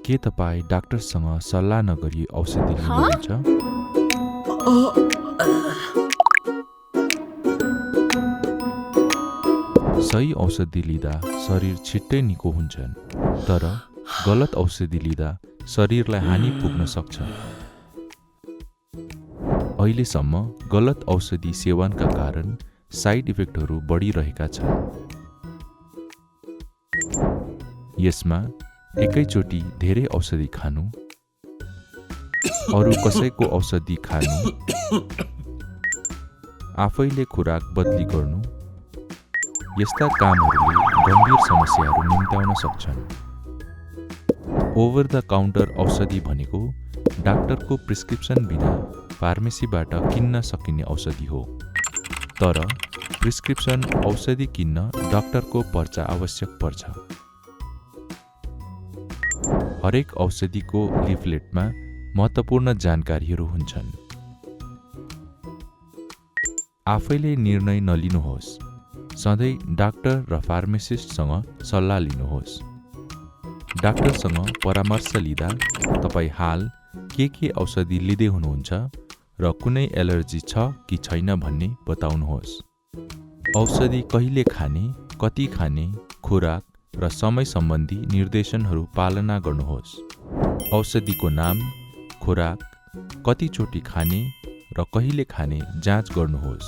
के तपाईँ डाक्टरसँग सल्लाह नगरी औषधि लिनुहुन्छ? सही औषधि लिँदा शरीर छिट्टै निको हुन्छन्, तर गलत औषधि लिँदा शरीरलाई हानि पुग्न सक्छ। अहिलेसम्म गलत औषधि सेवनका कारण साइड इफेक्टहरू बढिरहेका छन्। यसमा एकैचोटि धेरै औषधि खानु, अरू कसैको औषधि खानु, आफैले खुराक बदली गर्नु, यस्ता कामहरूले गम्भीर समस्याहरू निम्त्याउन सक्छन्। ओभर द काउन्टर औषधि भनेको डाक्टरको प्रिस्क्रिप्सन बिना फार्मेसीबाट किन्न सकिने औषधि हो। तर प्रिस्क्रिप्सन औषधि किन्न डाक्टरको पर्चा आवश्यक पर्छ। हरेक औषधिको लिफलेटमा महत्त्वपूर्ण जानकारीहरू हुन्छन्। आफैले निर्णय नलिनुहोस्। सधैँ डाक्टर र फार्मासिस्टसँग सल्लाह लिनुहोस्। डाक्टरसँग परामर्श लिँदा तपाईँ हाल के औषधि लिँदै हुनुहुन्छ र कुनै एलर्जी छ कि छैन भन्ने बताउनुहोस्। औषधि कहिले खाने, कति खाने, खुराक र समय सम्बन्धी निर्देशनहरू पालना गर्नुहोस्। औषधिको नाम, खुराक, कतिचोटि खाने र कहिले खाने जाँच गर्नुहोस्।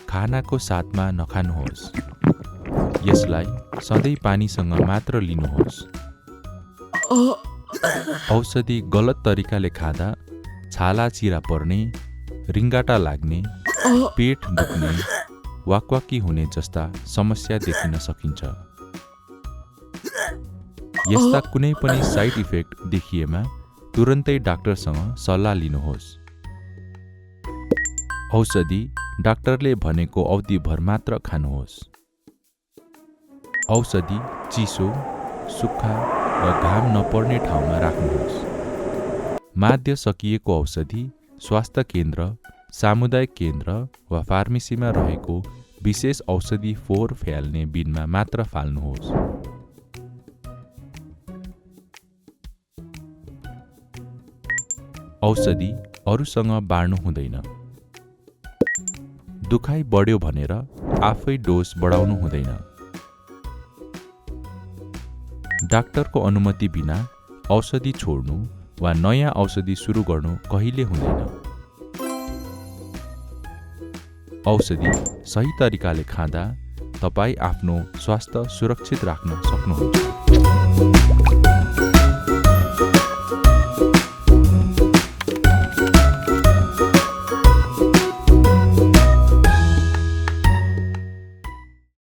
खानाको साथमा नखानुहोस्। यसलाई सधैँ पानीसँग मात्र लिनुहोस्। औषधि गलत तरिकाले खाँदा छाला चिरा पर्ने, रिङ्गाटा लाग्ने, पेट दुख्ने, वाकवाकी हुने जस्ता समस्या देखिन सकिन्छ। यस्ता कुनै पनि साइड इफेक्ट देखिएमा तुरन्तै डाक्टरसँग सल्लाह लिनुहोस्। औषधि डाक्टरले भनेको अवधिभर मात्र खानुहोस्। औषधि चिसो, सुक्खा र घाम नपर्ने ठाउँमा राख्नुहोस्। माध्य सकिएको औषधि स्वास्थ्य केन्द्र, सामुदायिक केन्द्र वा फार्मेसीमा रहेको विशेष औषधि फोहोर फ्याल्ने बिनमा मात्र फाल्नुहोस्। औषधि अरूसँग बाँड्नु हुँदैन। दुखाइ बढ्यो भनेर आफै डोज बढाउनु हुँदैन। डाक्टरको अनुमति बिना औषधि छोड्नु वा नयाँ औषधि सुरु गर्नु कहिले हुँदैन। औषधि सही तरिकाले खाँदा तपाईँ आफ्नो स्वास्थ्य सुरक्षित राख्न सक्नुहुन्छ।